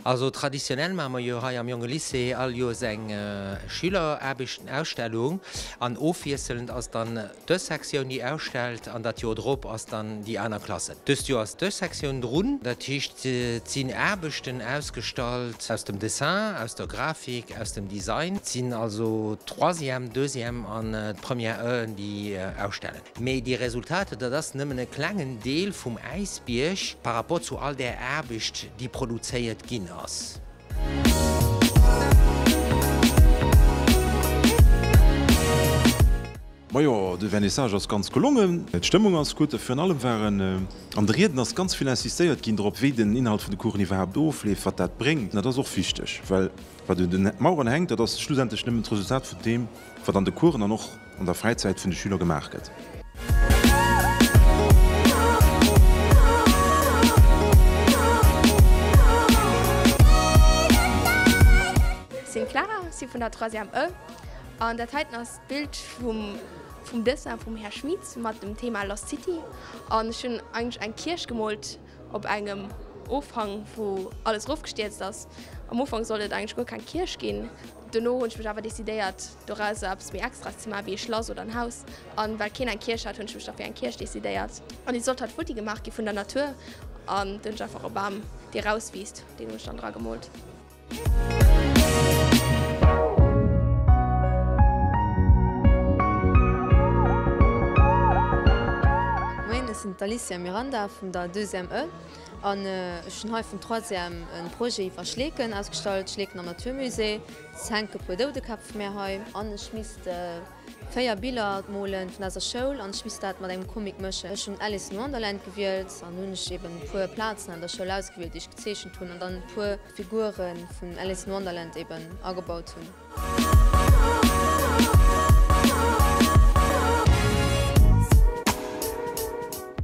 Also traditionnel maache mer jo hei am Jonge Lycée all Joers eng Schüleraarbechtenausstellung an ofwiesselnd ass dann dës Sektioun déi ausstellt an dat Joer drop ass dann déi aner Klassen. Dëst Joer ass dës Sektioun drun, dat heescht et sinn Aarbechten ausgestallt aus dem Dessin, aus der Grafik, aus dem Design. Et sinn also d'Troisième, Deuxième an d'Première E déi ausstellen. Mee déi Resultater, dat ass nëmmen e klengen Deel vum Äisbierg par rapport zu all där Aarbecht, déi produzéiert ginn ass. Majo, de Vernissage ass ganz gelongen, d'Stëmmung ass gutt a virun allem waren an de Rieden ass ganz vill insistéiert ginn drop, wéi den Inhalt vun de Coursen iwwerhaapt ofleeft, wat dat bréngt. Dat ass och wichteg, well wat un de Maueren hänkt, dat ass schlussendlech nëmmen d'Resultat vun deem, wat an de Coursen an och an der Fräizäit vun de Schüler gemaach gëtt. Ech sinn d'Clara, ech si vun der Troisième E an dat heiten ass d'Bild vum vum Dessin vum Här Schmitz mat dem Thema Lost City an ech hunn eigentlech eng Kierch gemoolt op engem Ofhang wou alles erofgestierzt ass. Am Ufank sollt et eigentlech guer keng Kierch ginn. Dono hunn ech mech awer decidéiert dorauser eppes méi Extraes ze maachen, wéi e Schlass oder en Haus. An well keen eng Kierch hat, hunn ech mech da fir eng Kierch decidéiert. An déi sollt halt futti gemaach gi vun der Natur. An du hunn ech einfach e Bam, dee rauswiisst, deen hunn ech dann dra gemoolt. Moien, ech sinn d'Alicia Miranda vun der Deuxième E an ech hunn hei vum Troisième e Projet iwwer Schleeken ausgestallt, Schleeken am Naturmusée. Et hänke puer Doudekäpp vu mär hei an ech misst 4 Biller molen vun eiser Schoul an ech misst dat mat engem Comic mëschen. Ech hunn Alice in Wonderland gewielt an hunn ech eben e puer Plazen an der Schoul ausgewielt déi ech gezeechent hunn an dann e puer Figuren vun Alice in Wonderland eben agebaut hunn.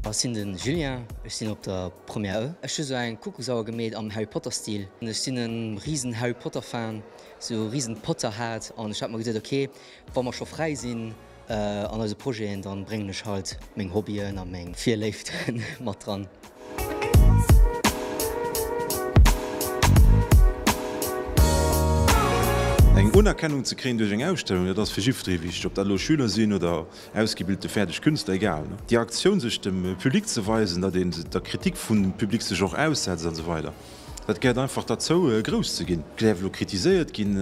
Ech sinn den Julien, ech sinn op der Première E. Ech hu sou eng Kuckucksauer gemeet am Harry Potter Stil. Ech sinn en riesen Harry Potter Fan, sou riesen Potterhead an ech hat mer geduet ok wa mer scho fräi sinn an eise Projeten, dann bréngen ech halt meng Hobbyen a meng Virléiften mat dran. Eng Unerkennung ze kréien duerch eng Ausstellung, dat ass fir jiddweree wichteg, ob dat elo Schüler sinn oder ausgebildete fäerdeg Künstler, egal. Déi Aktioun sech dem Public ze weisen, datt een der Kritik vum Public sech och aussetzt an esou weider, dat gehéiert einfach derzou grouss ze ginn. Et däerf elo kritiséiert ginn,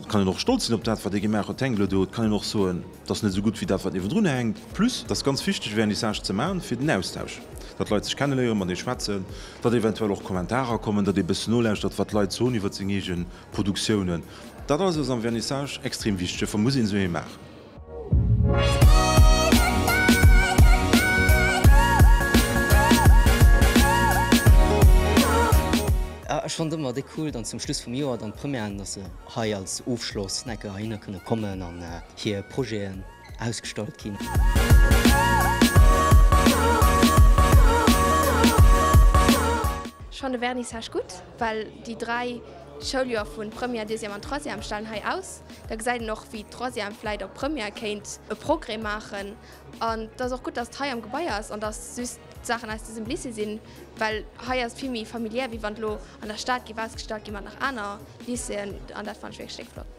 et kann een och stolz sinn op dat wat ee gemaach huet, hänkt elo do, et kann een och soen, et ass net esou gutt wéi dat wat niewendrun hänkt. Plus, et ass ganz wichteg Vernissage ze maachen fir den Austausch, datt d'Leit sech kenneléieren, matenee schwätzen, datt eventuell och Kommentarer kommen, datt ee bëssen nolauschtert wat d'Leit soen iwwert seng eege Produktiounen. Dat alles ass am Vernissage extrem wichteg, duerfir muss een esou ee maachen. Ech fonnt ëmmer déi cool dann zum Schluss vum Joer dann d'Premièren, dass se hei als Ofschloss enke heihinner kënne kommen an hir Projeten ausgestallt ginn. Ech fannen de Vernissage gutt, well déi 3 Schouljoer vun Première, Deuxième an Troisième stellen hei aus. Da gesäit een och, wéi d'Troisième vläit op Première kéint e Progrès maachen. An et ass och gutt, dass et hei am Gebai ass an dass just d'Saachen aus dësem Lycée sinn, well hei ass et vill méi familiär, wéi wann et elo an der Stad géif ausgestallt gi mat nach aner Lycéeën. An dat fannen ech wierklech déck flott.